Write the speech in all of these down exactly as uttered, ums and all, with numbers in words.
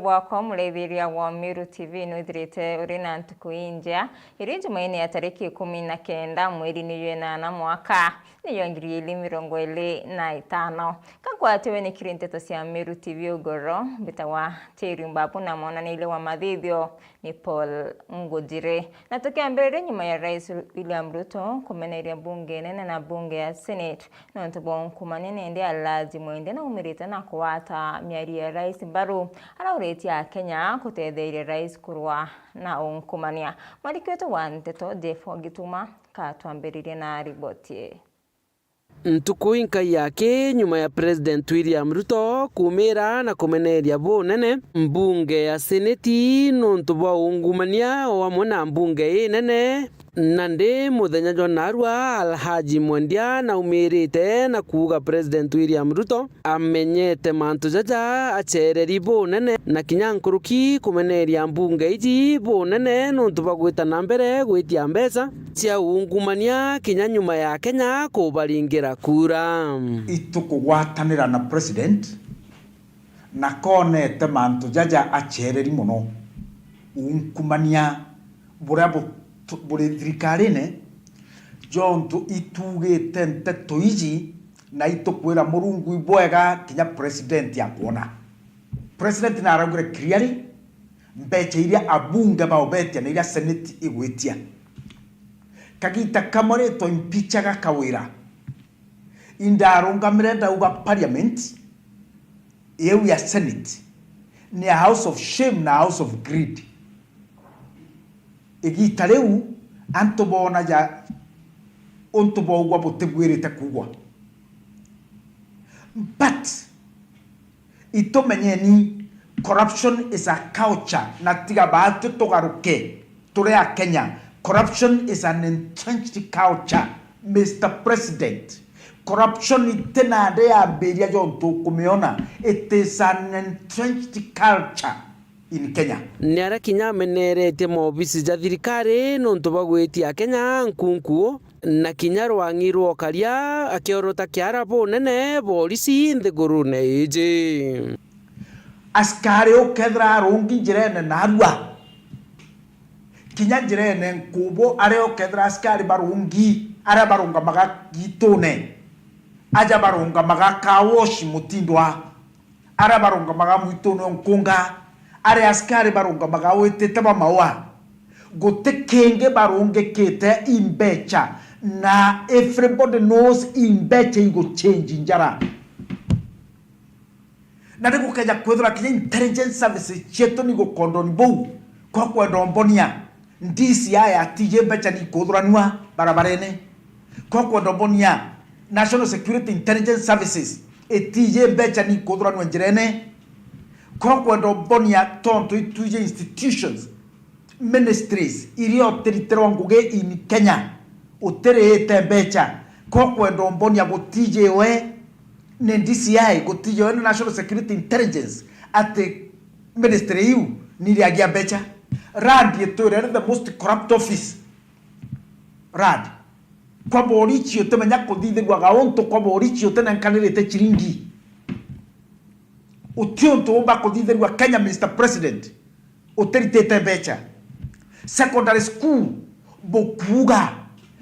Bwakwa, muraithiria wa Meru T V, nwithirite uri na ntuku injea. Iri Jumaine ya tariki ikumi na kenda, mweri ni jwa inana, mwaka ni jwa ngiri igiri mirongo iri na itano. Ka nkwatiwe ni kiri nteto cia Meru T V ugoro, mbitagwa Teri Mbabu na mwonaniria wa mathithio ni Paul Ngujiri. Na tukiambiriria, nyuma ya Rais William Ruto kumeneria mbunge nene na mbunge ya Senate nontu bwa unkumania, nindi Alhaji Mwendia naumirite na kugwata miario ya Rais mbaru, arauritie Akenya kutetheria Rais kurwa na unkumania. Mwandiki wetu wa nteto Jeff Gituma katwambiririe na riboti ii. Ntuku inkai yaki nyuma ya President William Ruto kumira na kumeneria bunene mbunge ya Seneti nontu bwa ungumania o amwe na mbunge inene, nandi muthenya jwa narua Alhaji Mwendia naumirite na kuuga President William Ruto amenyete mantu jaja acereri bunene, na kinya nkuruki kumeneria mbunge iji bunene nontu bwa gwita na mbere gwitia mbeca cia ungumania kinya nyuma ya Kenya kubaringira kura. Itukugwatanira na president, na konete mantu jaja acereri mono, ungumania buria bu-, buri thirikarine, jontu itugite nteto iji, na itukwira Murungu ibwega kinya president akwona. President naraugire clearly, mbecha iria abunge baobetia na iria senate igwitia. Kagita kamwe ritwa impicha gakawira, indarungamire ndauga parliament iu ya senate ni a house of shame na a house of greed. Igita riu antu bonaja untu baugwa butigwirite kugwa. But itumenyeni, corruption is a culture, na tiga baatu tugaruke turi a Kenya. Corruption is an entrenched culture, Mister President. Corruption iti nandi yambiria jontu ukumiona, it is an entrenched culture in Kenya. Ni aria kinya ameneretie maobisi ja thirikari nontu bwa gwitia Akenya nkunku, na kinya rwang'i rwa ukaria akiorota kiara bunene borisi nthigurune iji. Askari ukethira arungi njirene narua, kinya njirene nkubu aria ukethira askari barungi aria barungamaga gitune, aja barungamaga car wash Mutindwa, aria barungamaga mwitune o nkunga, aria askari barungamaga witite bwa maua, guti kingi barungikite i mbecha, na everybody knows i mbecha igu change njara. Na ni gukeja kwithira kinya intelligence services cietu ni gukondoni buu, kwa kwenda umbonia D C I atiji mbecha ni ikuthuranua barabarene. Kwa kwenda umbonia National Security Intelligence Services itiji mbecha ni ikuthuranua njirene. Kwa kwenda umbonia tontu itwiji institutions, ministries iria utiritirwa ngugi in Kenya, utiriite mbecha. Kwa kwenda umbonia gutiji we ni D C I, gutiji we ni National Security Intelligence, ati ministry iu ni iriagia mbecha. RAD itwire ni the most corrupt office. RAD. Kwa borichi utimenya kuthithirua gauntu, kwa borichi utinenkanirite chiringi. Uti untu umba kuthithirua Kenya, Mister President, utiritite mbecha. Secondary school, bukuuga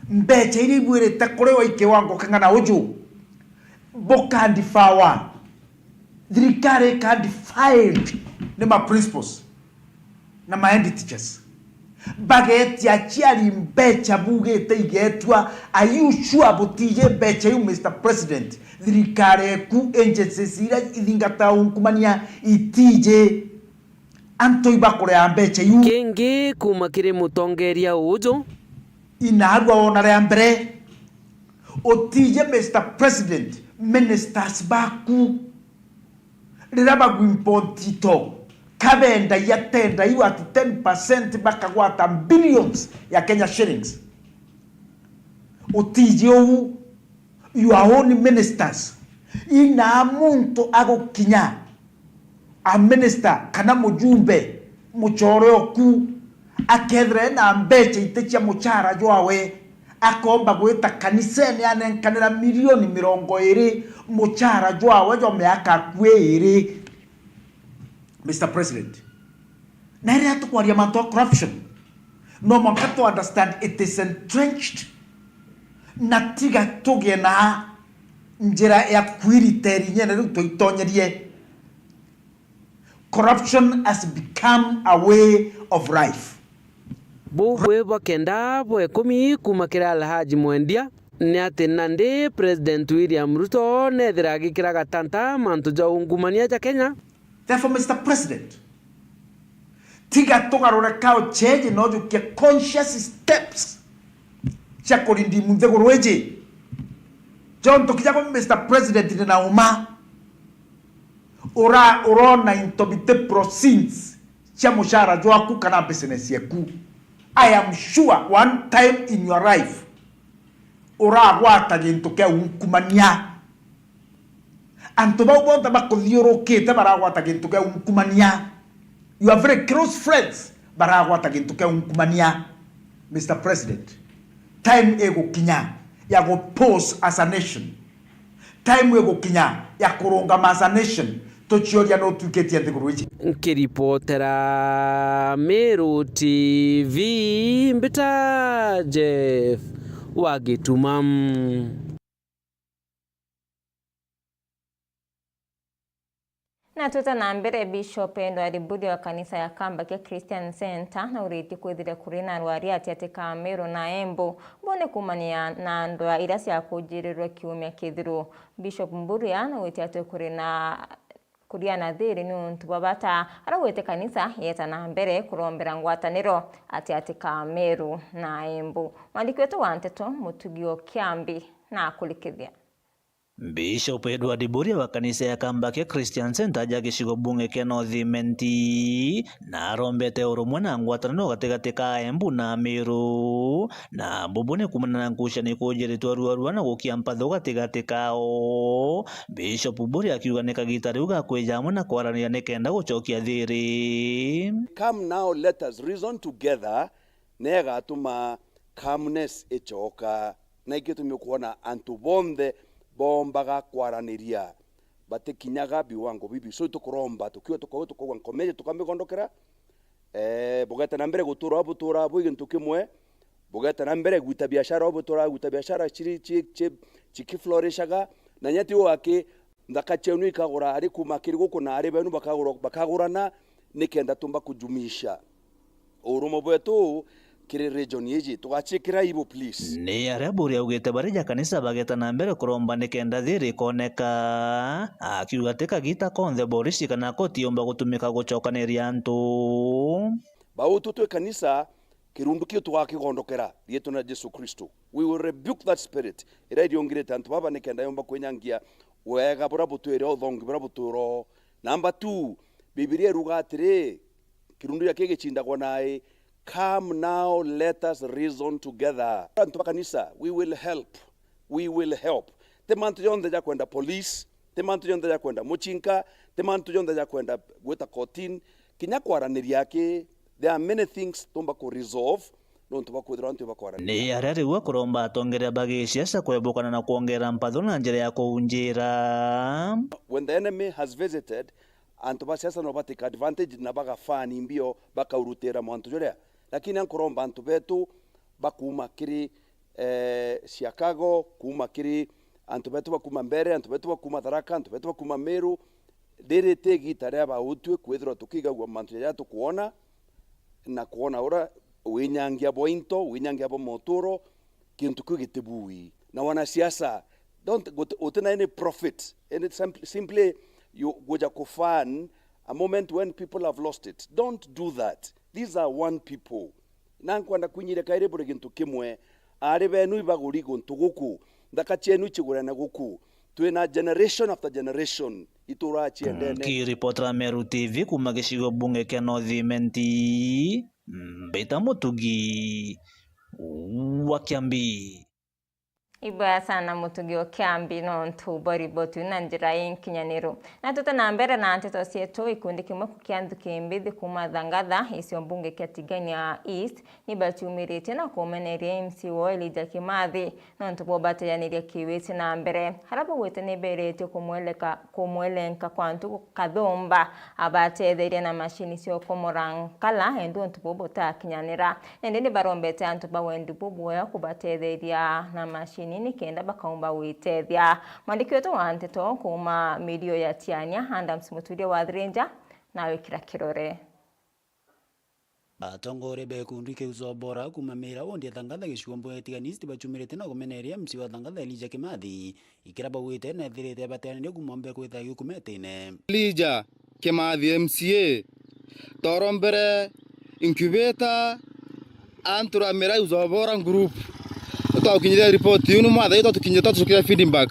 mbecha iria ibwirite kuriwa i kiwango king'ana uju, bukandifawa. Thirikari ika defiled ni ma principals na ma head teachers. Bagetia aciari mbecha bugite igetua, are you sure butiji mbecha iu, Mister President? Thirikari eku, agencies iria ithingata unkumania itiji antu ibakurea mbecha iu. Kingi kuma kiri mutongeria uju, inarua ona ria mbere, utiji, Mister President, ministers baku riria bagwimpa ntito, kabendagia tenda iu at ten percent bakagwata billions ya Kenya shillings. Utiji uu, your own ministers, inaa muntu agukinya a minister kana mujumbe, muchore oku, akethira ena mbecha iti cia muchara jwawe, akomba gwita kanisene anenkanira milioni mirongo iri muchara jwawe jwa miaka akui iri. Mister President, na riria tukwaria mantu a corruption, no mwanka tu understand it is entrenched, na tiga tugie na njira ya kwirita irinyene riu twitonyerie. Corruption has become a way of life. Bubwi bwa kenda bwa ikumi kuuma kiri Alhaji Mwendia ni ati nandi President William Ruto neethira agikira gatanta mantu ja ungumania ja Kenya. Therefore, Mister President, tiga tugarure culture iji na ujukie conscious steps cia kurindimu nthiguru iji. Jontu kinya gwe Mister President ni na uma ura urona into biti proceeds cia mushara jwaku kana business yaku. I am sure one time in your life uragwata gintu kia ungumania. Antu bau bonthe bakuthiurukite baragwata gintu kia ungumania. Your very close friends baragwata gintu kia ungumania. Mister President, time igukinya ya gu pause as a nation. Time igukinya ya kurungama as a nation, tucioria nu utwikitie nthiguru iji. Nkiripotera Meru T V, mbita Jeff wa Gituma. Na twite na mbere, Bishop Edward Buria wa kanisa ya Kambakia Christian Center nauritie kwithire kuri na rwari atiati ka Meru na Embu, bo ni kuumania na ndwaa iria ciakujirirwe kiumia kithiru. Bishop Buria naugite ati kuri na kuria na thiri ni untu bwa bata, araugite kanisa yeeta na mbere kurombera ngwataniro atiati ka Meru na Embu. Mwandiki wetu wa nteto Mutugi o Kiambi na akurikithia. Bishop Edward Buria wa kanisa ya Kambakia Christian Center ja gicigo bunge kia North Imenti na arombete urumwe na ngwataniro gatigati ka Embu na Meru, na bubu ni kuumana na ngucanio ikujiritwe ruarua na gukia mpatho gatigati kao. Bishop Buria akiuga ni kagita riu ga kwija amwe na kwaraniria nikenda gucokia thiri. Come now, let us reason together, na igatuma calmness icoka. Na ikio gitumi ukwona antu bonthe boombaga kwaraniria, batikinyaga biwango bibi. So, tukuromba, tukiuga tukauga, tukauga nkomeje, tukamigondokera. Eh, bugeta na mbere gutura o butura bwi gintu kimwe, bugeta na mbere gwita biashara o butura gwita biashara ciri, ci, ci, cikiflourishaga, na nyati ugaki nthaka cienu ikagura ari kuuma kiri guku na ari benu bakagura, bakagurana, nikenda tumba kujumisha urumwe bwetu kiri region iji. Tugacikira ibu, please. Ni aria Buria augite bari ja kanisa bageta na mbere kuromba nikenda thiri ikoneka, akiuga ti kagita konthe borisi kana koti yomba gutumika gucokaniria antu. Bau tu twi kanisa, kirundu kiu tugakigondokera riitwa na Jesu Kristo. We will rebuke that spirit iria iriungirite antu baba nikenda yomba kwinyangia wega buria butwire, uthongi buria butwiro. Number two, Bibilia iruga atiri, kirundu gia kigicindagwa nai, come now, let us reason together. Antu ba kanisa, we will help. We will help. Ti mantu jonthe ja kwenda police, ti mantu jonthe ja kwenda mucinka, ti mantu jonthe ja kwenda gwita kotini. Kinya kwaraniria aki, there are many things tumba ku resolve nontu bwa kwithirwa antu bakwaraniria. Ni aria riu akuromba atongeria ba gisiasa kwebukana na kwongera mpatho na njira ya kuunjira. When the enemy has visited, antu ba siasa no batake advantage na bagafani mbio bakaurutira mwantu juria. Lakini ankuromba antu betu bakuuma kiri eh, Chicago, kuuma kiri antu betu bakuuma Mbeere, antu betu bakuuma Tharaka, antu betu bakuuma Meru. Riri ti igita ria bautwi kwithirwa tukigagua mantu jaja tukwona na kwona uria winyangia bwa into, winyangia bwa moturo, kintu kiu gitibui. Na wanasiasa, don't, guti-, gutina any profit, any simply, simply you guja kufan a moment when people have lost it. Don't do that. These are one people. Na nkwenda kwinyiria kairi buri gintu kimwe. Aari benu ibaguri guntu guku, nthaka cienu icigurene guku. Twina generation after generation ituraa ciendene. Nkiripotera Meru T V kuuma gicigo bunge kia North Imenti, mbita Mutugi wa Kiambi. Ibwega sana Mutugi o Kiambi nontu bwa riboti iu na njira inkinyaniru. Na tute na mbere na nteto cietu, gikundi kimwe kia nthuki mbithi kuuma Thangatha, icio mbunge kia Tigania East, ni baciumiritie na kumeneria M C wao Elijah Kimathi nontu bwa ubatejaniria kiwiti na mbere. Aria baugite ni beretie kumweleka-, kumwelenka kwa ntuku kathumba abatetheria na mashini cia ukomora nkala, indi untu buu butakinyanira. Indi ni barombete antu ba wendi bubwega kubatetheria na mashini nikenda bakaumba gwitethia. Mwandiki wetu wa nteto kuuma mirio ya Tiania, Adams Muturia wa Thirinja, nawe kira kirore. Atongoria ba gikundi kiu Zobora kuuma Miira wodi ya Thangatha gicigo mbunge ya Tigania East bacumirite na kumeneria M C wa Thangatha Elijah Kimathi, ikira baugite nethirite abateanirie kuuma mbere kwithagia kumetine. Elijah Kimathi M C A, torombere incubator, antu ra Miira Zobora group. Twakinyire report iu ni mwathai, twatukinyire twatucukire feedback.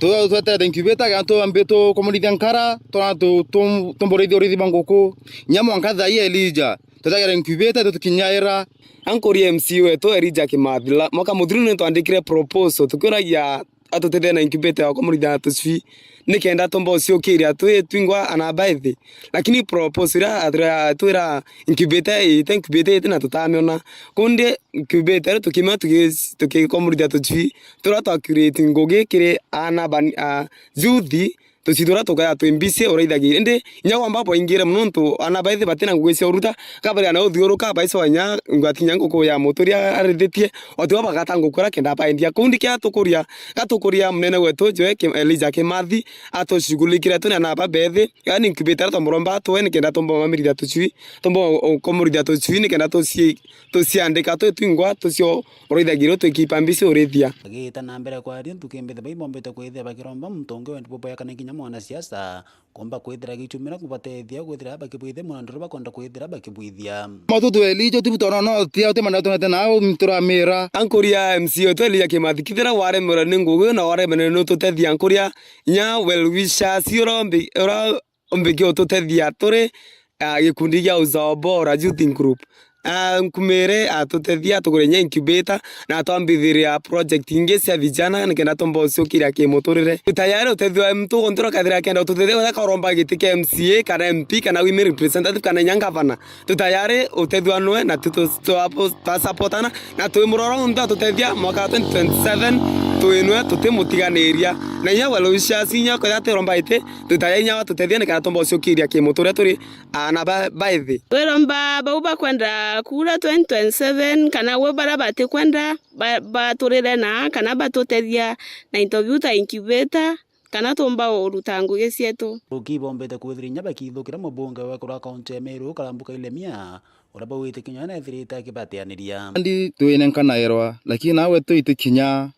Tu-, twetete incubator, kenda twambe tukomonithia nkara, tona tu-, tu-, tumburiithia uriithi bwa nguku. Nya mwanka thaa ii Elijah, twetagire incubator, tutukinyaira. Ankuria M C wetu Elijah Kimathi, la, mwaka muthiru ni twandikire proposal, tukiuragia atutethie na incubator ya kumurithia na tucui, nikenda tumba uciukiria twi twingwa ana baithi. Lakini proposal iria atwira, atwira incubator ite, incubator ite na tutamiona. Kundi incubator ri tukimia tuki-, tukikomurithia tucui, turia twa create ngugi kiri ana ban-, a, youth, tucui turia tukaya twi busy uraithagia. Indi inya kwamba bwaingire mono nontu ana baithi batina ngugi cia uruta, kabaria na uthiuruka, baicoa inya ngwati inya nguku ya mutu iria arithitie, otiwa bagata nguku iria kenda baendia. Kundi kia tukuria, gatukuria munene wetu Joe Kim-, Elijah Kimathi, atushughulikire tuni ana aba baithi, yani incubator twamuromba atwe nikenda tumba mamirithia tucui, tumba ukomurithia tucui nikenda tuci-, tuciandika twi twingwa, tucio uraithagia irio twikipa mbisi urithia. Agita na mbere kwaria, ntuki mbithi baibombete kwithia bakiromba muntu ungi wendi bubwega kana kinya mwanasiasa kumba kwithira gichumira kubatethia kwithira bakibwithia murandi uria bakwenda kwithira bakibwithia. Matu tu Elijah tu butono no tia uti mana tunete nao mituramira. Ankuria M C wetu Elijah Kimathi, kithira waremerwa ni ngugi na waremerwa ni ututethia, ankuria nya well wishers uria umbi-, uria umbikia ututethia turi, ah, gikundi gia Uzao Bora Youth Group. Ah, nkumire atutethia atugure nya incubator na atwambithiria project ingi cia vijana nikenda tumba uciukiria kimuturire. Twi tayari utethia wa muntu guntura kathira kenda ututethia wega karomba giti kia M C A kana M P kana women representative kana nya ngavana. Twi tayari utethia nwe na tu-, tu-, tu-, twasupportana na twi muroro muntu atutethia mwaka wa twenty twenty-seven twinwe tutimutiganiria. Na nya well wishers nya kwethira atiromba iti, twi tayari nya watutethia nikenda tumba uciukiria kimuturire turi ana ba, baithi. Twiromba bau bakwenda kuura twenty twenty-seven, kana gwe baria batikwenda ba, baturire na, kana batutethia na into biu ta incubator, kana tumba uruta ngugi cietu. Ukibombete kwithira inya bakithukira mubunge wa kura kaunti ya Meru, Karambu Kailemia, uria baugite kinya nethirite akibateaniria. Andi twinenkanairwa, lakini nawe twitikinya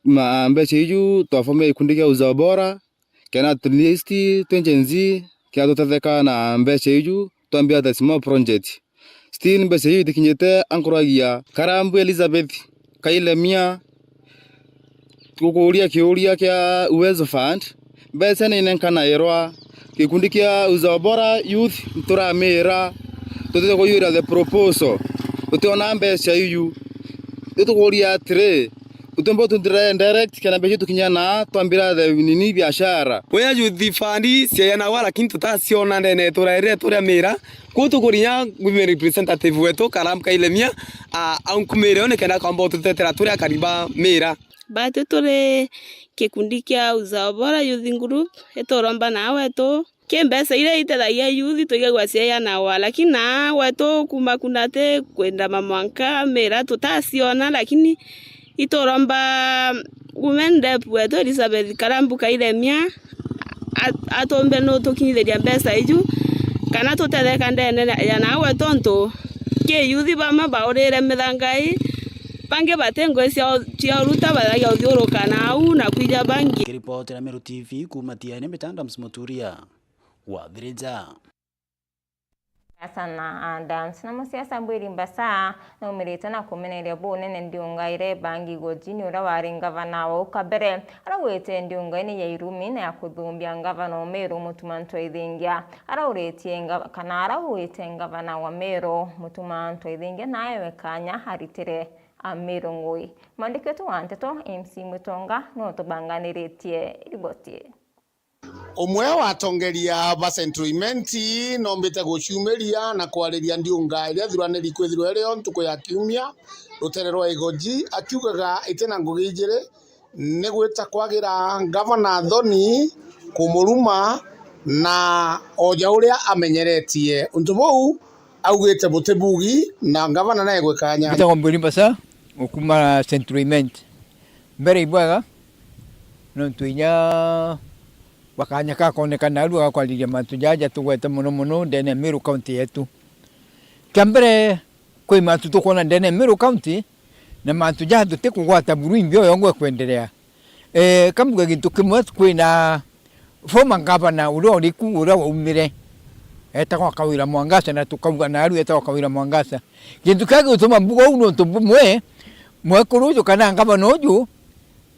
ma mbeca iju twafomia gikundi kia Uzao Bora, kena at least twi Gen Z, kena tutetheka na mbeca iju, twambia the small project. Still mbeca iju itikinyite, ankuragia Karambu Elizabeth Kailemia, gukuria kiuria kia Uwezo Fund, mbeca ninenkanairwa gikundi kia Uzao Bora Youth, nturamira tutete kuyuira the proposal, tutiona mbeca iju. Ritukuria atiri, utumba utundira direct kana mbeca tukinya na twambira the nini biashara. Wea youth fund ciayanagwa, lakini tutaciona ndene itura iria turia Miira. Kuu tukurinya women representative wetu Karam Kailemia, a, aunkumire nikenda kwamba ututetera turia akari ba Miira. Batu turi gikundi kia Uzao Bora Youth Group, ituromba nawe tu ki mbeca iria itethagia youth twigagua ciayanagwa, lakini na gwetu kuma kuna ti kwenda mamwanka Miira tutaciona, lakini ituromba women rep wetu Elizabeth Karambu Kairemia at-, atumbe nutukinyithiria mbeca iju kana tutetheka ndene ya nawe, tontu ki youth bamwe baurire mithangai, bangi bati ngugi cia, cia uruta bathagia uthiuruka na au na kwija bangi. Kiripotera Meru T V kuma Tiani, Mitandams Muturia. Wathirija. Sana Adams. Na musiasa Mbwiri Mbasa naumirite na kumeneria bunene ndiunga iria ibangi Gojini uria wari ngavana wa uka mbere, aria ugwite ndiunga ini ya irumi na ya kuthumbia ngavana Umiru Mutuma Ntwaithingia, aria uritie nga-, kana aria ugwite ngavana wa Meru Mutuma Ntwaithingia naewe kanya aritire a Meru Ngui. Mwandiki wetu wa nteto, M C Mwitonga, niwe utubanganiritie riboti ii. Umwe wa atongeria ba Central Imenti noombite guciumiria na kwariria ndiunga iria thuraniri kwithirwa irio ntuku ya kiumia rutere rwa Igoji, akiugaga itina ngugi ijiri ni gwita kwagira ngavana thoni kumuruma na oja uria amenyeretie. Untu buu augite buti bugi na ngavana naegwe kanya. Mbitagwa Mbwiri Mbasa, ukuma Central Imenti. Mbere ibwega, nontu inya bwa kanya kakoneka naarua ga kwariria mantu jaja tugwete mono mono ndene ya Meru County yetu. Kia mbere, kwi mantu tukwona ndene ya Meru County, na mantu jaja tutikugwata buru imbi oyo ngwe kwenderea. Eeh, kambuge gintu kimwe, kwina former governor uria uriku, uria waumire, etagwa Kawira Mwangaza, na tukauga naarua etagwa Kawira Mwangaza. Gintu kiria gigutuma mbuga uu nontu bumwe, mwekuru uju kana ngavana uju,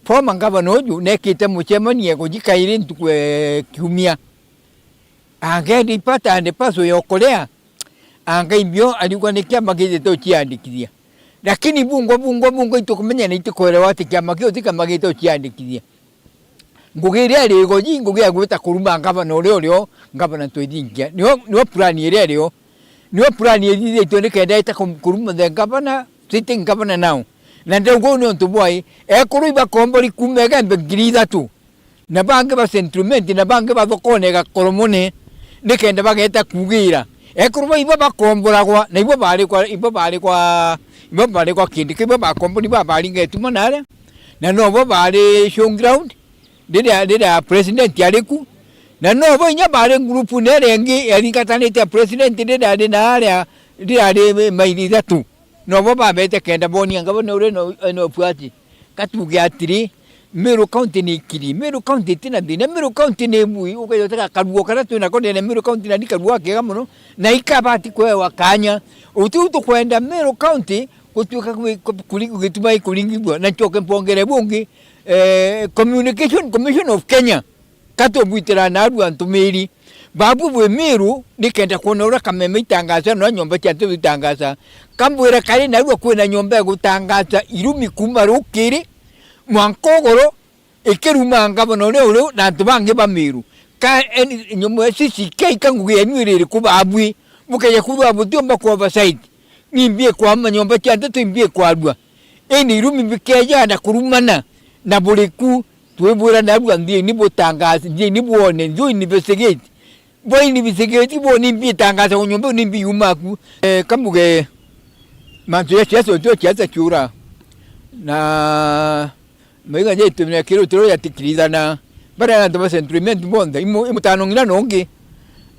former governor uju, neekite mucemanio Igoji kairi ntuku e kiumia. Angendi part and parcel ya ukuria, anga imbio ariuga ni kiama gitite uciandikithia. Lakini bungwa, bungwa, bungwa itukumenya na itikuerewa ati kiama kiu ti kiama gitite uciandikithia. Ngugi iria iri Igoji, ngugi ya gwita kuruma ngavana uria urio, ngavana Ntwithingia. Niyo, niyo plan iria irio. Niyo plan ithithitue nikenda ita ku-, kuruma the governor, sitting governor now. Na ndauga uu ni untu bwai, ekuru ibakombori kuuma Igembe ngiri ithatu. Na bangi ba Central Imenti, na bangi ba thokone ya Gakoromone, nikenda bageeta kuugira. Ekuru ba ibo bakomboragwa, na ibo baari kwa, ibo baari kwa, ibo baari kwa Kindiki, ibo bakombori ba baari Ngetuma naria, na nobo baari showground, riria, riria president ari ku, na nobo inya baari ngurupu iria ingi yaringatanite ya president riria ari naaria, riria ari maili ithatu. Nobo babeete kenda boonia ngavana uria ena, ena ubuati. Ka tuuge atiri, Meru County ni ikiri, Meru County itina thiina, Meru County ni ibui, ukeja utega karuo karia twinako ndene Meru County, na ni karuo gakeega mono, na ikabati kwewa kaanya. Utiu tukwenda Meru County gutuika kuri-, kuri-, gituma ikuringithua, na ncoke mpongere bungi, eh, Communication Commission of Kenya. Ka tubwitira naarua ntumiri. Babu bwi Miru, nikenda kwona uria kameme itangaza, na nyomba cia nteto itangaza. Kambwira kari naarua kwina nyomba ya gutangaza irumi kuuma rukiri, mwanka ugoro, ikiruma ngavana uria uriu na antu bangi ba Miru. Ka eni-, nyomba ya C C K ka ngugi yenu iri iriku babwi? Bukeja kwithirwa butiumba ku oversight. Imbi ikwama nyomba cia nteto, imbi ikwarua. Indi irumi bikeja na kurumana na buriku, twibwira naarua, nthieni butangaze, nthieni bwone, nthiu investigate. Bwa investigate bwone imbi itangaza ku nyomba, ni imbi yuma ku. Eh, kambuge, mantu ja siasa, utio siasa kiura. Na Maiga jaitumira kirutiro jatikirithana. Baria antu ba Central Imenti bonthe, imu-, imutano ng'ina nongi.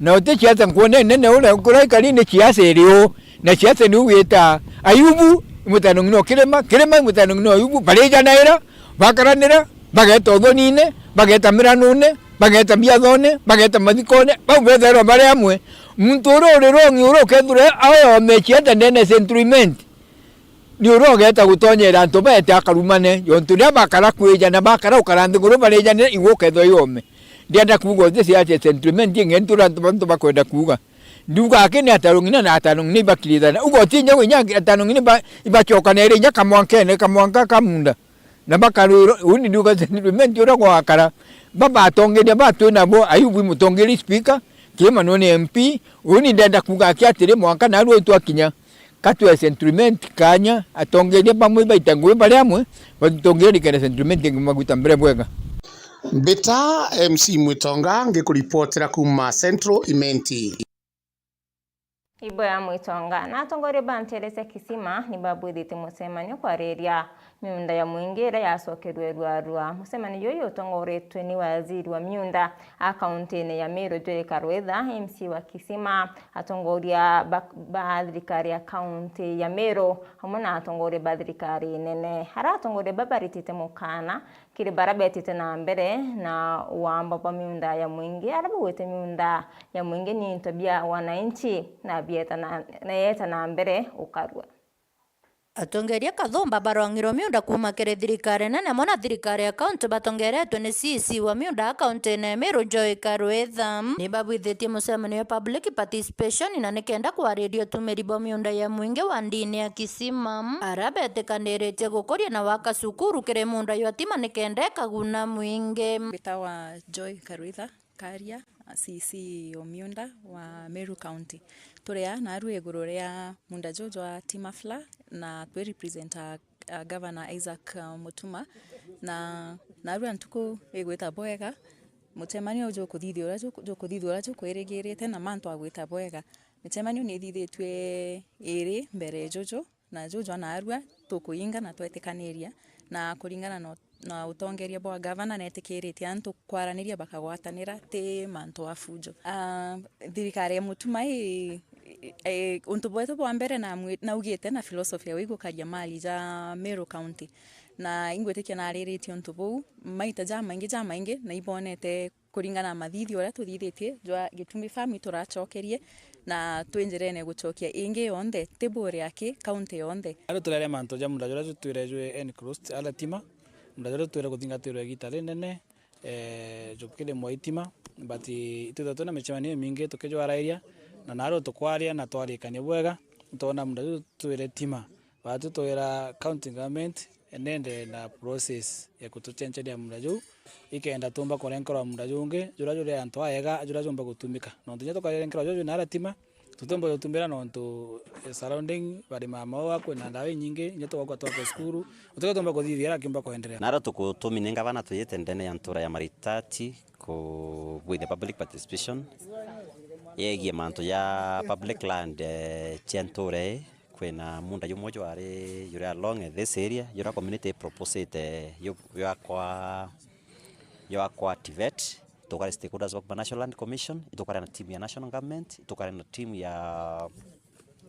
Na uti siasa nkuone nene uria kuria ikari ni siasa irio. Na siasa niu wita Ayubu, imutano ng'ina o Kirima, Kirima imutano ng'ina o Ayubu, barijanaira, bakaranira, bageta uthonine, bageta miranune, bageta biathone, bageta mathikone, bau bethairwa bari amwe. Muntu uria uri wrong, uria ukethirwa aoyome siasa ndene Central Imenti. Ni uria ugeeta gutonyera antu beete akarumane, jontu riria bakara kwija na bakara ukara nthiguru barijanire, igwe ukethwa yome. Ndienda kuuga uti siasa ya Central Imenti ingentura antu bantu bakwenda kuuga. Ndiuga aki ni atano ng'ina na atano ng'ina ibakirithana. Uga uti inya gwe inya atano ng'ina iba-, ibacokanere inya kamwankene, kamwanka ka munda. Na bakarwirwa, uu ni ndiuga Central Imenti uria gwakara. Babatongeria ba twi nabo, Ayubu i mutongeria speaker, Kirima nwe ni M P, uu ni ndenda kuuga aki atiri, mwanka naarua twakinya. Ka twe Central Imenti kaanya, atongeria bamwe baita ngugi bari amwe, batutongeria nikenda Central Imenti ingi magwita mbere bwega. Mbita M C Mwitonga ngikuripotera kuuma Central Imenti. Ibo ya Mwitonga na atongoria ba nteere cia Kisima ni babwithitie mucemanio kwariria miunda ya mwingi iria yacokerue ruarua. Mucemanio juju jutongoretue ni waziri wa miunda a kauntine ya Meru, Joy Karwitha, M C wa Kisima, atongoria ba, ba thirikari ya kaunti ya Meru, amwe na atongoria ba thirikari nene. Aria atongoria ba baritite mukaana kiri baria betite na mbere na wamba bwa miunda ya mwingi, aria baugite miunda ya mwingi ni into bia wananchi na bieta na, na yeta na mbere ukarua. Atongeria Kathumba barong'irwe miunda kuuma kiri thirikari nene mono na thirikari ya kaunti batongeretwe ni C E C wa miunda a kaunti ya Meru, Joy Karwitha. Ni babwithitie mucemanio ya public participation na nikenda kwariria utumiri bwa miunda ya mwingi wa ndini ya Kisima, aria betikaniritie gukuria na waka cukuru kiri miunda ya Tima nikenda ikaguna mwingi. Mbitawa Joy Karwitha Karia, C E C o miunda wa Meru County. Turi aa naarua iguru ria munda juu jwa Tima Flour, na twi represent a, a Governor Isaac, uh, Mutuma, na naarua ntuku igwita bwega, mucemanio jukuthithia uria ju-, jukuthithia uria jukwirigirite na mantu agwita bwega. Micemanio ni ithithitue iri mbere juju, na juju naarua tukuinga na twetikaniria, na kuringana na, na utongeria bwa gavana netikiritie antu kwaraniria bakagwatanira, ti mantu a fujo. Ah, thirikari ya Mutuma i, i, i, untu bwetu bwa mbere namwi-, naugite na philosophy ya wigukaria mali ja Meru County, na ingwitikia nariritie untu buu maita jamaingi, jamaingi, na ibonete kuringana na mathithio uria tuthithitie jwa Gitumbi Farm, ituracokerie na twi njirene gucokia ingi yonthe, ti Buuri aki, kaunti yonthe. Ari turere mantu ja munda juria jutwire jwi enclosed ala Tima, munda juria jutwire kuthingatirwa igita rinene, eh, jukiri mwa Tima, but itwithagwa twina micemanio imingi tukijwarairia, na naru tukwaria na twarikania bwega, twona munda juju jutwire Tima. Baatwi twira county government enende na process ya kutuchencheria munda juu, ikenda tumba kurenkerwa munda jungi, juria juri antu aega, juria jumba gutumika. Nontu inya tukarenkerwa juju na aratima, tutiumba gutumira nontu, eh, surrounding bari mama wa kwina ndawa inyingi, inya tugakwa twakwa cukuru, utika tumba kuthithia akiumba kuendelea. Naro tukutumine ngavana tuyite ndene ya ntura ya Maritati kubwithia public participation yegie mantu ja public land, eh, cia ntura ii. Kwina munda jumwe jwari juri along this area, juria community iproposite ju-, jwakwa, jwakwa TVET, tukari stakeholders bakuma National Land Commission, itukari na team ya National Government, itukari na team ya,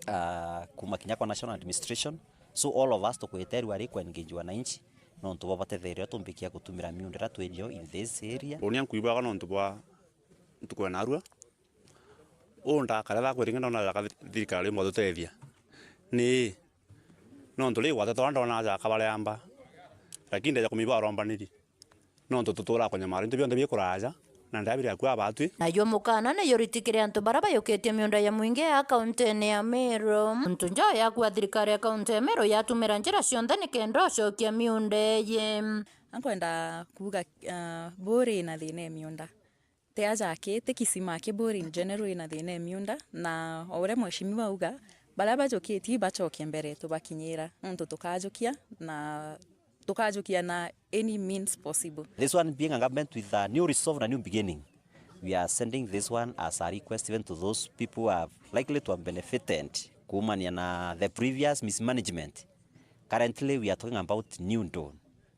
ah, kuma kinya kwa National Administration. So all of us tukwite rua ri kuengage wananchi, nontu bo batetheria tumbikia gutumira miunda iria twinio in this area. Unia nkuigwaga nontu bwa ntuku ya narua. Uu ndakare thaa kwiringi ndona jaka thi-, thirikari imwe tutethia. Ni, nontu ri gwatete uria ndona jaka baria amba, lakini ndeja kumiba arombaniri. Nontu tutura kunyamara, into bionthe bikuraja, na ndabiri aku abatwi. Nayo mukana ni yuritikire antu baria bayukitie miunda ya mwingi ya kauntini ya Meru. Untu njo yaku a thirikari ya kaunti ya Meru yatumira njira cionthe nikenda ucokia miunda iji. Ankwenda kuuga, ah, Buuri ina thina ya miunda. Ti aja aki, ti Kisima aki, Buuri in general ina thina ya miunda, na o uria mheshimiwa auga, baria bajukitie ibacokie mbere tubakinyira, nontu tukajukia na, tukajukia na any means possible. This one being a government with a new resolve na new beginning, we are sending this one as a request even to those people who are likely to have benefited kuumania na the previous mismanagement. Currently, we are talking about new dawn.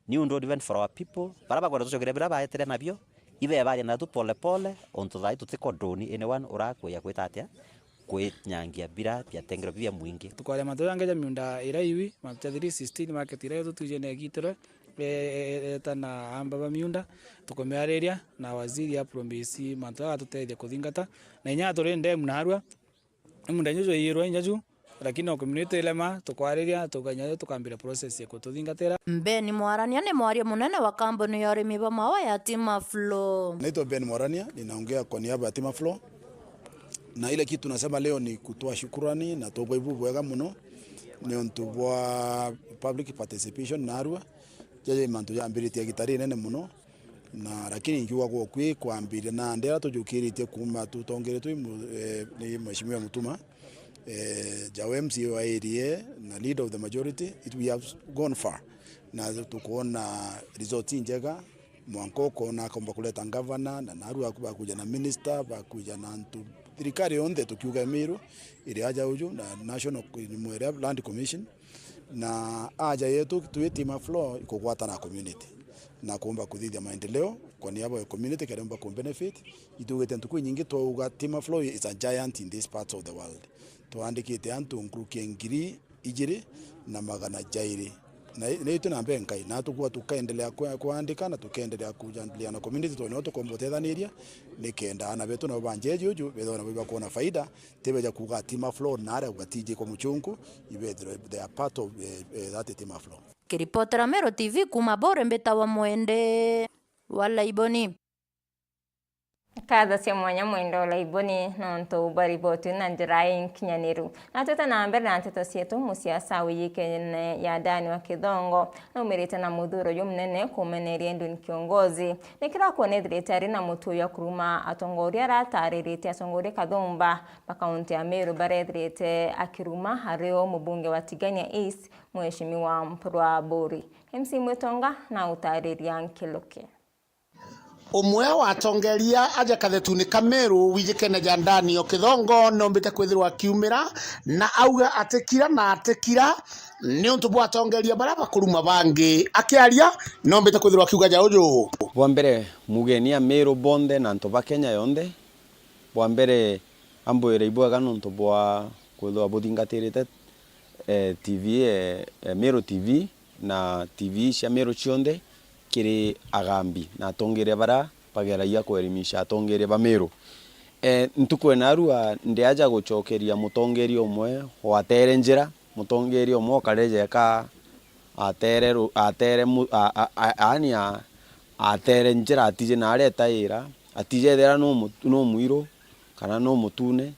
New dawn even for our people. Baria bakwenda tucokeria biria baetire nabio, ibebaria natu pole pole, untu thaai tutiko dawn anyone urakuya gwita atia, kwinyangia biria biatengerwe bibia mwingi. Tukwaria mantu jangi ja miunda iria iwi, mantu ja three sixteen market iria tutwije na igitirwe, e, e, e, eta na amba ba miunda, tukumiariria na waziri a province mantu jagatutethia kuthingata, na inya turi ndemu narua, Munda inya jwaiyirwe inya ju, lakini o community ilema, tukwariria, tukanya, tukambira process ya kututhingatira. Ben Mwarania ni mwaria munene wa kambuni ya urimi bwa maua ya Tima Flow. Naitwa Ben Mwarania, ninaongea kwa niaba ya Tima Flow. Na ile kitu nasema leo ni kutoa shukurani na tuuba ibu bwega muno ni untu bwa public participation narua. Jaja i mantu jambiritie gita rinene muno, na lakini nkiuga gwokwi kwambiria nandi aria tujukiritie kuuma tutongeretwe i mu-, eh, ni Mheshimiwa Mutuma, eh, Jawe M C A wa area na leader of the majority, it, we have gone far. Na tukwona results injega, mwanka ukona akomba kuleta ngavana, na naru aku bakuja na minister, bakuja na antu, thirikari yonthe tukiuga Meru iri aja uju, na national, mwere Land Commission, Na aja yetu twi Tima Flow ikugwatana na community na kuumba kuthithia maendeleo kwa niaba ya community kariumba ku benefit. Itugite ntuku inyingi twauga Tima Flow is a giant in these parts of the world. Twandikite antu nkuruki ya ngiri ijiri na magana jairi Na i-, na itu na mbe nkai, na tukua tukaendelea kwe-, kwandika na tukaendelea kujadiliana na community, tondu nio tukomba utethaniria, nikenda ana betu nabo ba njeji uju bethwa nabo bakuona faida, tibeja kuuga ati Maflow na aria uga tiji kwa muchunku, ibethirwe they are part of, eh, eh, that iti Maflow. Kiripotera Meru T V kuma Bore, mbitawa Mwende wa Laiboni. Nkatho cia mwanya Mwende wa Laiboni nontu bwa riboti na njira inkinyaniru. Na twite na mbere na nteto cietu, musiasa wijikene ya Dani wa Kithongo naumirite na muthuro jumunene kumeneria Edwin Kiongozi. Ni kira kwonethirite ari na mutu ya kuruma atongoria ara ataririte atongoria kathumba ba kaunti ya Meru barethirite akiruma ari o mubunge wa Tigania East, Mheshimiwa Mpuru Aburi. M C Mwitonga na utariria nkiluki. Umwe wa atongeria aja kathetuni ka Meru wijikene ja Dani o Kithongo nombite kwithirwa akiumira na auga atikira na atikira niuntu bwa atongeria baria bakuruma bangi. Akiaria nombite kwithirwa akiuga ja uju. Bwa mbere, mugeni a Meru bonthe na antu ba Kenya yonthe, bwa mbere, ambwire ibwega nontu bwa kwithirwa buthingatirite, eh, T V, eh, eh, Meru T V na T V cia Meru cionthe kiri agambi na atongeria baria bageragia kuelimisha atongeria ba Meru. Eh, ntuku ya narua ndi aja gucokeria mutongeria umwe watere njira, mutongeria umwe ukareja eka atere ru-, atere mu-, a-, a-, a-, yaani a-, atere njira atiji na aria etaira, atiji ethira no mu-, no mwiru kana no mutune,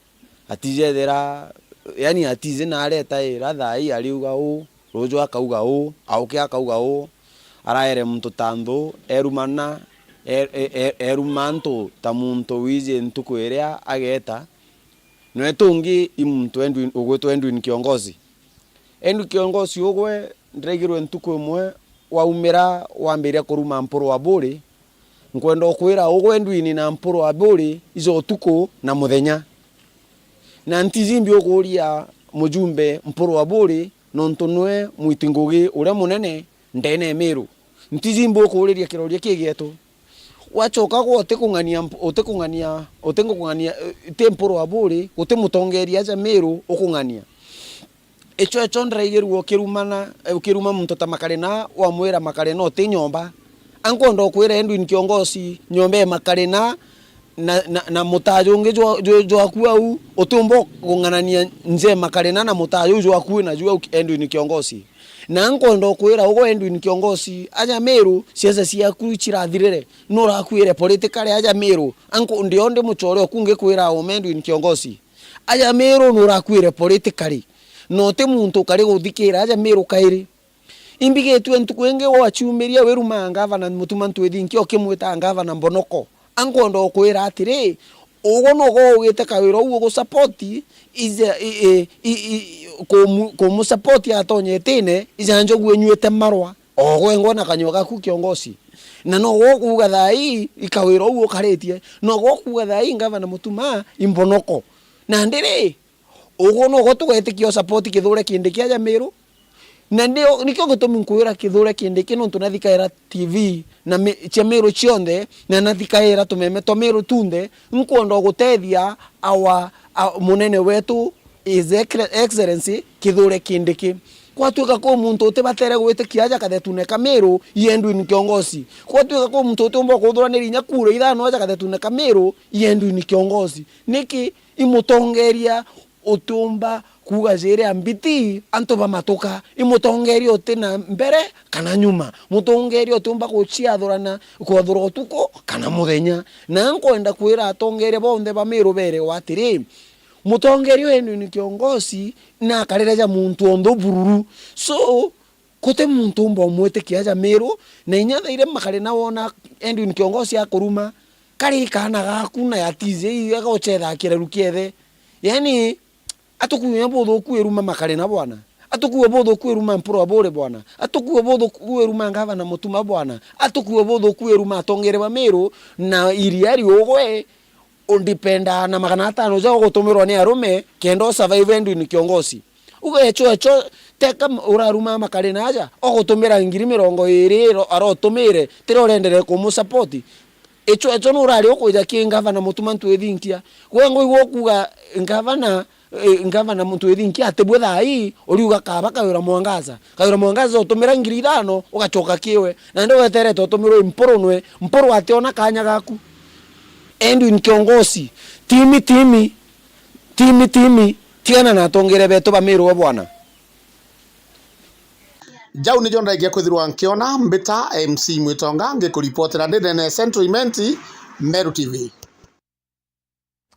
atiji ethira, yaani atiji na aria etaira, thaa ii ariuga uu, ruju akauga uu, auke akauga uu, araere muntu ta nthu, erumana, e-, e-, e-, eruma antu ta muntu wiji ntuku iria ageta, Nwe tungi i muntu Edwin, ugwitwa Edwin Kiongozi. Edwin Kiongozi ugwe ndiraigirwe ntuku imwe waumira wambiria kuruma Mpuru Aburi. Nkwenda ukwira ugwe Edwin na Mpuru Aburi ija utuku na muthenya. Na ntiji mbi ukuria mujumbe Mpuru Aburi nontu nwe mwiti ngugi uria munene ndene ya Meru. Ntiji mbi ukuuriria kiroria kii gietu. Wachoka gwe utikung'ania mp-, utikung'ania, utikung'ania, eh, ti Mpuru Aburi, guti mutongeria aja Meru ukung'ania. Icho, icho ndiraigirua ukirumana, eh, ukiruma muntu ta Makarina, wamwira Makarina uti nyomba. Ankwenda ukwira Edwin Kiongozi, nyomba ya Makarina, na, na, na mutaa jungi jwa, jwa, jwaku au, utiumba kung'anania nje Makarina na mutaa juu jwaku wina juu au Edwin Kiongozi. Na nkwenda ukwira ugwe Edwin Kiongozi, aja Meru, siasa ciaku cirathirire, nurakuire politically aja Meru. Anku ndio ndi muchore oku ngikwira ume Edwin Kiongozi. Aja Meru nurakuire politically. Na uti muntu ukari guthikira aja Meru kairi. Imbigitue ntuku ingi gwaciumiria wirumaa ngavana Mutuma Ntwithinkia ukimwita ngavana Mbonoko. Ankwenda ukwira atiri, ugwe nugo ugite kawira uu ugusupport, ije, i, i, i, i, kumu-, kumusupport atonye itine, ija njogu inyuite marwa. Ogwe ngwe na kanyua gaku Kiongozi. Na nogo ukuuga thaa ii, i kawira uu ukaritie. Nogo ukuuga thaa ii ngavana Mutuma, i Mbonoko. Nandi ri, Uguo noguo tugwitikia usupport Kithure Kindiki aja Meru. Na ndio, nikio gitumi nkwira Kithure Kindiki, nontu nathikaira T V na mi-, cia Meru cionthe, na nathikaira tumeme twa Meru tunthe, nkwenda gutethia our, a, munene wetu, His Excel-, Excellency Kithure Kindiki. Gwatuika kwi muntu utibatere gwitikia aja kathetune ka Meru, i Edwin Kiongozi. Gwatuika kwi muntu utiumba kuthuraniria inya kura ithano aja kathetune ka Meru, i Edwin Kiongozi. Niki? I mutongeria utiumba kuuga jiri a mbiti antu bamatuka. I mutongeria uti na mbere kana nyuma. Mutongeria utiumba guciathurana, kwathura utuku kana muthenya. Na nkwenda kwira atongeria bonthe ba Meru berewa atiri, mutongeria uyu ni Kiongozi na akarire ja muntu onthe bururu. So, Guti muntu umba umwitikia aja Meru, na inya thaire Makarina wona Edwin Kiongozi akuruma, kari kaana gaku na ya T J igagocetha kireru kiethe. Yani, atukue buthuku iruma Makarina bwana. Atukue buthuku iruma Mpuru Aburi bwana. Atukue buthuku iruma ngavana Mutuma bwana. Atukue buthuku iruma atongere ba Meru na iria riugwe. Undipendaa na magana atano ja ugutumirwa ni arume kenda usurvive Edwin Kiongozi. Ugecho echo teka m-, uraruma Makarina aja, ugutumira ngiri mirongo iri iro-, arotumire, tira urendere kumusupport. Icho echo nurari ukwija ki ngavana Mutuma Ntwithinkia. Gwe ngwigua ukuuga ngavana E, ngavana Mutwiri nki atibwe thaa ii, uriuga kaba Kawira Mwangaza. Kawira Mwangaza utumira ngiri ithano, ugacoka kiwe. Na ndi weterete utumirwe mpurunwe, mpuru ationa kanya gaku. Edwin Kiongosi, timi, timi, timi, timi, tigana na atongere betu ba Meru we bwana. Jau nijo ndaikia kwithirwa nkiona mbita M C Mwitonga ngikuripotera ndi ndene ya Central Imenti, Meru T V.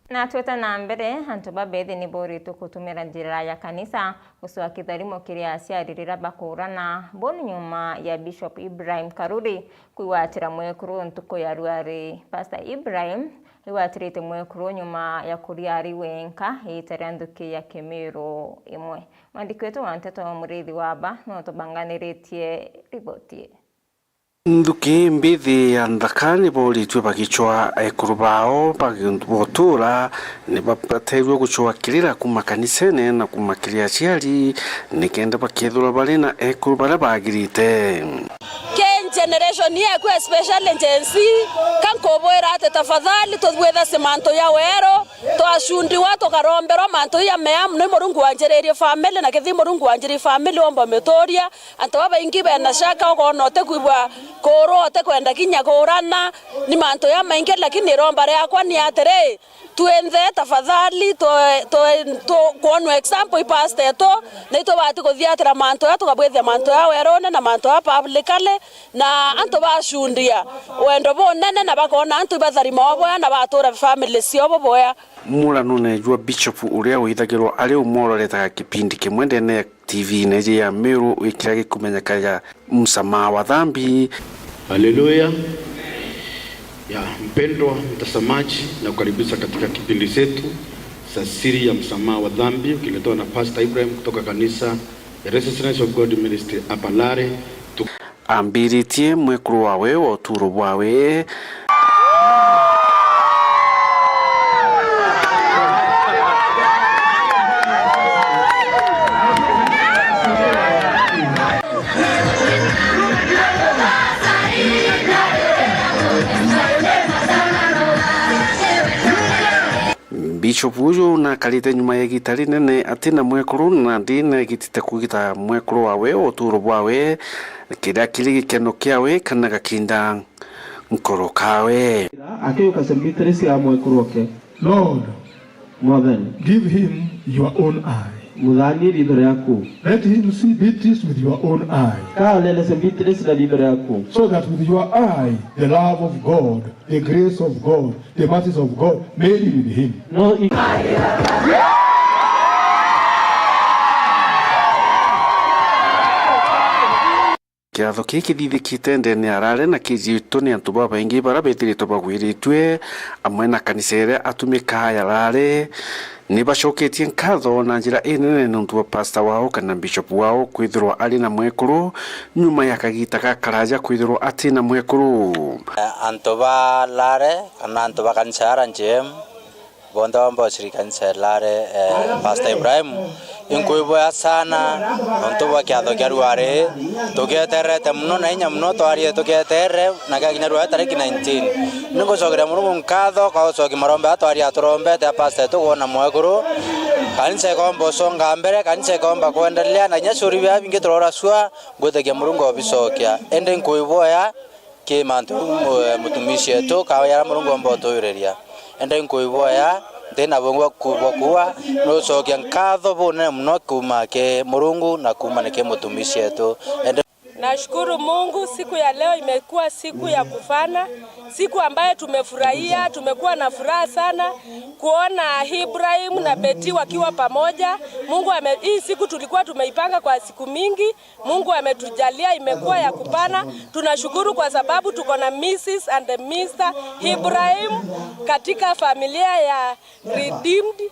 Na twite na mbere, antu babethi ni boritwe gutumira njira ya kanisa gucwaa kitharimo kiri aciari riria bakuurana. Buu ni nyuma ya Bishop Ibrahim Karuri kwigwatira mwekuru ntuku ya ruari. Pastor Ibrahim igwatirite mwekuru nyuma ya kuria ari wenka iita ria nthuki ya Kimiru imwe. Mwandiki wetu wa nteto Muriithi Waba no tubanganiritie riboti ii. Nthuki mbithi ya nthaka ni boritue bagicwaa ekuru bao bagi-, botura, ni babateirue gucwaa kirira kuuma kanisene na kuuma kiri aciari, nikenda bakethirwa bari na ekuru baria bagirite. Ki generation yeku, especially Gen Z, ka nkubwira ati tafadhali tubwitha si mantu ya wero, twacundiwa tukaromberwa mantu ya mea mono. I Murungu wanjiririe family, na kethi Murungu wanjiririe family, omba umituria. Antu babaingi bena shaka, ukoona utikwigua kuurwa, utikwenda kinya kuurana, ni mantu jamaingi, lakini iromba riakwa ni atiri, twinthe tafadhali, twe-, twe-, tu-, kwonwa example i pastor etu, na itubati kuthiatira mantu aya, tukabwithia mantu aya werune na mantu aya publicly, na antu bacundia wendo bunene, na bakoona antu ibatharima o bwea, na batura family cio bo bwea. Muranone jwa Bishop uria withagirwa ari umwe uroretaga kipindi kimwe ndene ya T V-ine iji ya Meru, wi kiria gikumenyeka ja msamaha wa dhambi. Haleluya. Ya, mpendwa mtazamaji, nakukaribisha katika kipindi zetu za siri ya msamaha wa dhambi, ukiletewa na Pastor Ibrahim kutoka kanisa ya Resistance of God Ministry hapa Lare. Tu- Ambiritie mwekuru wawe wa uturo bwawe. Bishop uju nakarite nyuma ya igita rinene atina mwekuru, na ndina igitite kugita mwekuru wawe uturo bwawe, kiria kiri gikeno kiawe kana gakinda nkoro kawe. Akiuka St. Beatrice ya mwekuru oke. Lord, Mwathani, give him your own eye. Muthaanie riitho riaku. Let him see Beatrice with your own eye. Ka onene St. Beatrice na riitho riaku. So that with your eye, the love of God, the grace of God, the mercies of God may be with him. No i- Kiatho kii kithithikite ndene arare na kijitwe ni antu babaingi bara bethiritwe bagwiritue, amwe na kanisa iria atumikaa ya rare. Ni bacoketie nkatho na njira inene niuntu bwa pastor wao kana bishop wao kwithirwa ari na mwekuru nyuma ya kagita gakaraja kwithirwa ati na mwekuru. Antu ba rare kana antu ba kanisa ya R N G M, bonthe bambe uciri kanisa ya Lare, eh, Pastor Ibrahim, inkwibwea sana nontu bwa kiatho kia ruari. Tugetererete muno na inya muno, twarie tugeterere na giakinya ruari tariki nineteen. Ningucokeria Murungu nkatho kwa ucokia marombe aa twaria aturombete a pastor etu kwona mwekuru. Kanisa ikomba uconga mbere, kanisa ikomba kwendelea, na inya ciuri bia bingi turora sua, ngwitikia Murungu obicokia. Indi nkwibwea ki mantu mu-, mutumishi etu, kawe jaria Murungu omba utwiriria. Indi nkwibwea, ntina bungi bwa ku-, bwa kuuga, nucokia nkatho bunene muno kuuma ki Murungu na kuuma ni ki mutumishi etu. Indi Nashukuru Mungu, siku ya leo imekuwa siku ya kufana, siku ambayo tumefurahia, tumekuwa na furaha sana kuona Ibrahim na Betty wakiwa pamoja. Mungu ame-, hii siku tulikuwa tumeipanga kwa siku mingi, Mungu ametujalia, imekuwa ya kupana. Tunashukuru kwa sababu tuko na Missus and Mister Ibrahim katika familia ya Redeemed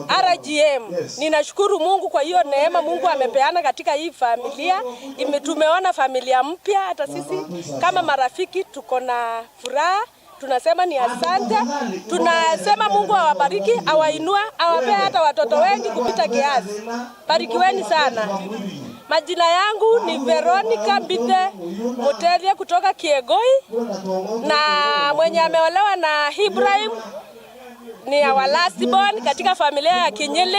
R G M. Ninashukuru Mungu kwa hiyo neema Mungu amepeana katika hii familia. Ime-, tumeona familia mpya, hata sisi kama marafiki tuko na furaha. Tunasema ni asante. Tunasema Mungu awabariki, awainua, awapee hata watoto wengi kupita kiasi. Barikiweni sana. Majina yangu ni Veronica Mbithe Muteria kutoka Kiegoi, na mwenye ameolewa na Ibrahim Ni our last born katika familia ya Kinyili.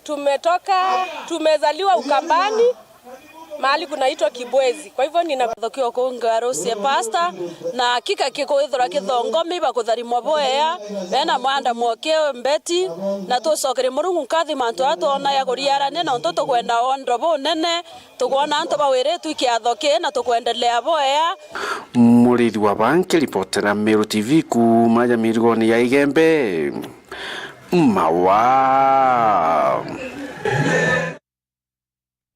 Tumetoka, tumezaliwa Ukambani, mahali kunaitwa Kibwezi. Kwa hivyo nina Thokio kungarusie pastor, na kika kikwithirwa kithongomi bakutharimwa bwea, bena mwanda mwokie mbeti, na tucokere Murungu nkathi mantu aa twona ya kuriarania, nontu tukwenda wondro bunene, tukwona antu bawiritwe ikiatho kii, na tukwendelea bwea. Murithi wa Banki, ripotera Meru T V kuuma ja mirigoni ya Igembe. Mawa.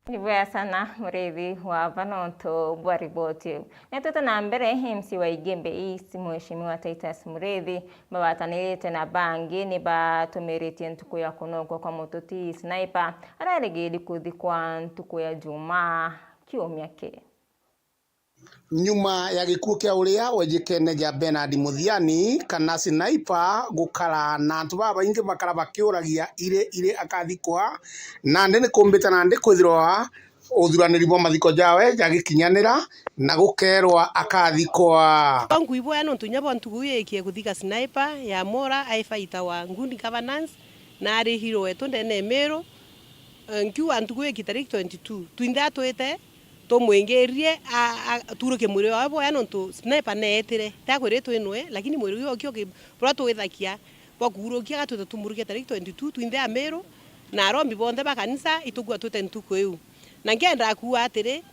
Ni bwega sana, Murithi wa Banonto, bwa riboti iu. Na twite na mbere, M C wa Igembe East, Mheshimiwa Titus Murithi, bagwatanirite na bangi ni batumiritie ntuku ya kunokwa kwa mututi Sniper, ararigiri kuthikwa ntuku ya Jumaa kiumia kii. Nyuma ya gikuo kia uria wejikene ja Bernard Muthiani, kana Sniper gukara na antu babaingi bakara bakiuragia iri iri akathikwa, nandi ni kumbita nandi kwithirwa uthuraniri bwa mathiko jawe jagikinyanira na gukerwa akathikwa. Kwangu ibwea nontu inya bwa ntuku iu ikie kuthika Sniper ya Mura, ai fighter wa good governance, na ari hero wetu ndene ya Meru. Eh, nkiuga ntuku ii ki tariki twenty-two, twinthe atwite, tumwingirie, a, a, turukie mwiri wawe bwea, nontu Sniper neetire, tiakwiritwe inwe, lakini mwiri uyu oki uki-, buria twithakia bwa kuurukia, gatwite tumurukia tariki twenty-two, twinthe Amiru, na arombi bonthe ba kanisa, itukua twite ntuku iu. Na nkienda kuuga atiri,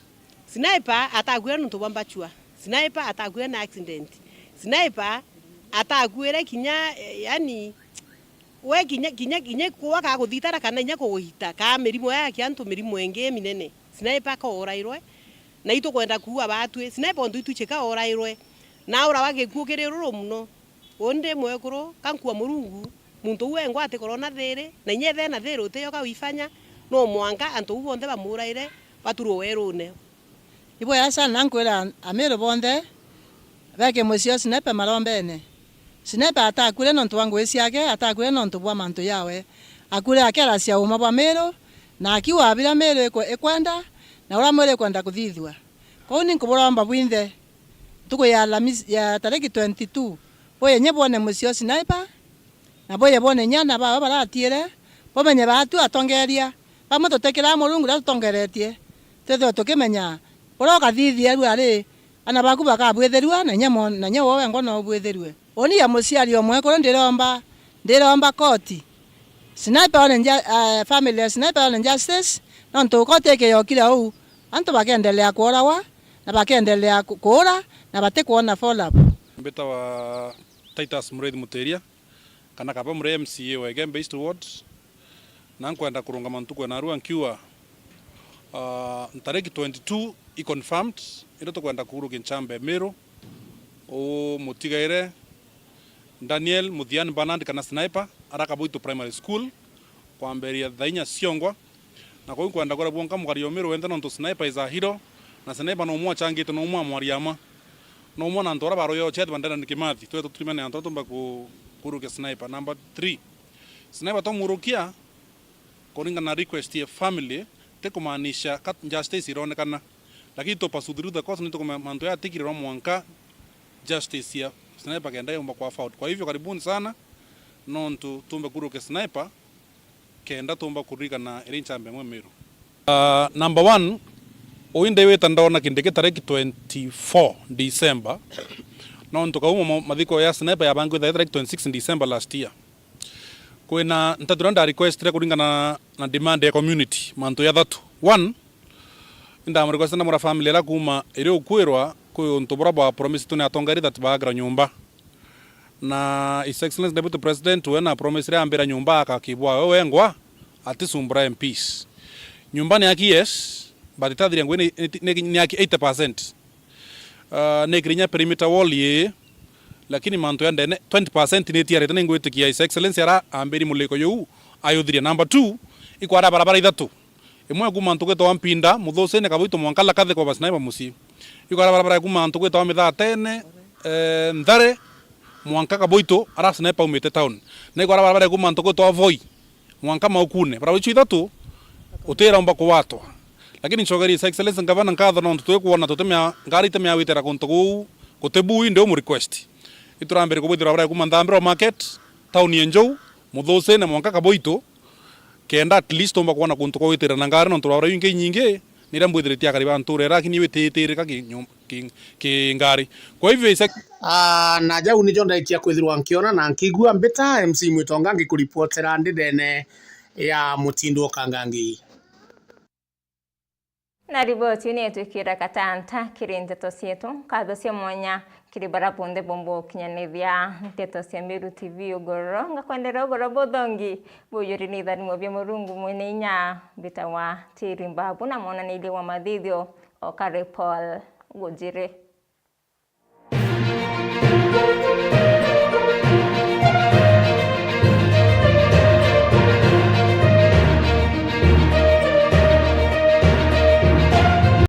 Sniper atakuire nontu bwa mbachua. Sniper atakuire na accident. Sniper atakuire kinya, eh, yani, we kinya, kinya, kinya kwaka guthitara kana inya kugwita, kaa mirimo ya kia antu, mirimo ingi iminene. Sniper ka orairwe, na itukwenda kuua batwi. Sniper ontu itwichika orairwe, na aurawa gikuu kiri ruru muno. Undi mwekuru, ka nkua Murungu, muntu uu engwa atikorwa na thiri, na inya ethee na thiri utiyo ka wifanya, no mwanka antu uu bonthe bamuraire, baturwe werune. Ibwega sana nkwira Amiru bonthe beke mucii o Sniper marombene. Sniper atakuire nontu bwa ngugi ciake, atakuire nontu bwa mantu yawe. Akuire akiaracia uuma bwa Miru, na akiuga biria Miru ikwe-, ikwenda, na uria Miru ikwenda kuthithua. Kwou ni nkuburomba bwinthe, ntuku ya Alhamisi, ya tariki twenty-two, buyenye bwone mucii o Sniper, na bwije bwone inya ana bawe baratiire, bumenye baatu atongeeria, bamwe tutikiraga Murungu uria tutongeretie, twithirwe tukimenya uria ukathithia riu ari, ana baku bakabwithirua, na inya mo-, na inya we wengwa no ubwithirue. Uni ya muciari o mwekuru ndiromba, ndiromba koti. Sniper one nja-, eh, family ya Sniper one justice, nontu koti ikiyokire uu, antu bakendelea kuuragwa, na bakendelea ku-, kuura, na batikwona follow up. Mbitawa Titus Murithi Mutiria, kana kaba muri M C A wa Igembe East Ward, na nkwenda kurungama ntuku ya narua nkiuga, ah, ntariki twenty-two i confirmed, iria tukwenda kuurukia nchamba ya Miru, u mutigaire Daniel Muthiani Bernard kana Sniper, ara Kaboito Primary School, kwambiria thaa inya ciongwa, na kwou nkwenda kwira bwonka mukari o Miru wenthe, nontu Sniper is a hero, na Sniper no umwe achangite, no umwe amwaria mma. No umwe na antu aria baroyo chat bandera ni Kimathi, twetu turimane antu aria tumba ku-, kurukia Sniper. Number three, Sniper twamurukia kuringana na request ya family, ti kumaanisha ka justice ironekana. Lakini to pursue through the course, ni tukuma-, mantu ya atikire no mwanka justice ya Sniper kenda yomba kwa afford. Kwa hivyo karibuni sana, nontu tumbe kurukia Sniper, kenda tumba kuririkana iri nchamba imwe Miru. Ah, number one, uu ndi wita ndona Kindiki tariki twenty-four December, nontu kauma ma-, mathiko ya Sniper yabangwite tariki twenty-six December last year. Kwina ntatu iria nda requestire kuringana na, na demand ya community, mantu jathatu. One, indamurequesta ndamwira family iria kuuma iri ukwirwa, kwi untu buria bwa promise tu ni atongeria that baakira nyumba. Na His Excellency Deputy President we na promise ria ambira nyumba akakibwa we wengwa, atisumbura M Ps. Nyumba ni aki, yes, but itathiria ngugi ni, ni, ni, ni aki eighty percent. Ah, ni kirinya perimeter wall ii, lakini mantu ya ndene twenty percent ni itiarite. Ni ngwitikia His Excellency ara ambiri muliko juu ayuthiria. Number two, ikwara barabara ithatu. Imwe ya kuuma antu gwitwa Mpinda, Muthucine, Kaboito mwanka Lakathe kwa ba Sniper mucii. Ikwara barabara ya kuuma antu gwitwa Mithatene, eh, Nthare, mwanka Kaboito, ara Sniper aumite town. Na ikwara barabara ya kuuma antu gwitwa Voi, mwanka Maukune. Barabara icio ithatu, utiraumba kuwatwa. Lakini ncokeria His Excellency Ngavana nkatho nontu twikwona tutimea, ngari itimea witira kuntu kuu, guti buu, indi umu request. Iturambire kubwithira barabara ya kuuma Nthambiro Market, tauni ya Njou, Muthusi na mwanka Kaboito, kenda at least tumba kwona kuntu kwa gwitira na ngari, nontu rwabara ingi inyingi niria mbwithiritie akari ba ntura ira, lakini wititirika ki nyum-, ki, ki ngari. Kwa hivyo isa- Ah, na jau nijo ndaikia kwithirwa nkiona na nkigua mbita M C Mwitonga ngikuripotera ndidene ya mutindo ukangangi. Na riboti iu nietwikira katanta kiri nteto cietu. Nkatho cia mwanya kiri bara bonthe bomba ukinyanithia nteto cia Meru T V ugoro. Ngakwenderea ugoro buthongi bujuri ni itharimo bia Murungu mwene inya. Mbitawa Tiri Mbabu na mwonaniria wa mathithio o Kari Paul Gujiri.